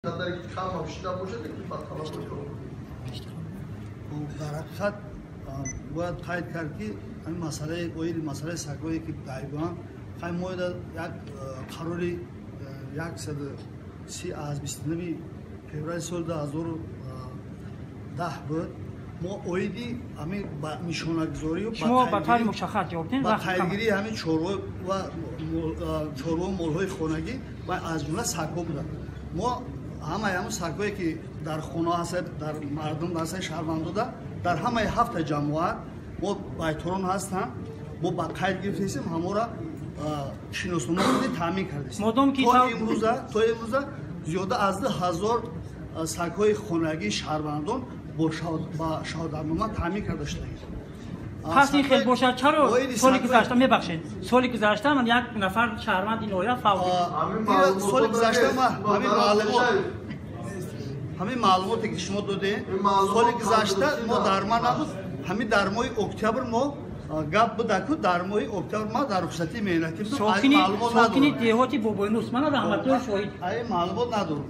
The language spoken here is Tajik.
Қадаре ки кам ҳам шида бошад, лекин ба талабот ҷавоб. Дар ҳақиқат бояд қайд кард, ки ҳамин масъалаи оиди масъалаи сагҳое, ки ғайбанд, хай мо як қарори 130 аз 29 феврали соли 2010 буд. Мо оиди ҳамин ба нишонагузорию шумо ба таври мушаххас ҷавоб диҳед. Ба қайдгирии ҳамин чорво ва чорвою молҳои хонагӣ ва аз ҷумла сагҳо буданд. Мо ҳамаи ҳамун сагҳое, ки дар хона ҳастад, дар мардум ҳастад, шаҳрвандода, дар ҳамаи ҳафта ҷамоат мо байторон ҳастанд, мо ба қайд гирифтаистем, ҳамора шиноснома карда таъмин кардастем. Модом ки то имрӯза зиёда аз 2000 сагҳои хонагии шаҳрвандон ба шаҳодатнома таъмин карда шудагӣ. Пас ин хел бошад, чаро соли гузашта, мебахшед, соли гузашта ман як нафар шаҳрванди ноҳия фавт? Соли гузашта ҳамин маълумоте, ки шумо додем, соли гузашта мо дар ман набуд. Ҳамин дар моҳи октябр мо гап будаку, дар моҳи октябр ма дар рухсатии меҳнатӣ будам. Сокини деҳоти Бобойнус, мана Раҳматулло шоҳид. Ай маълумот надорам.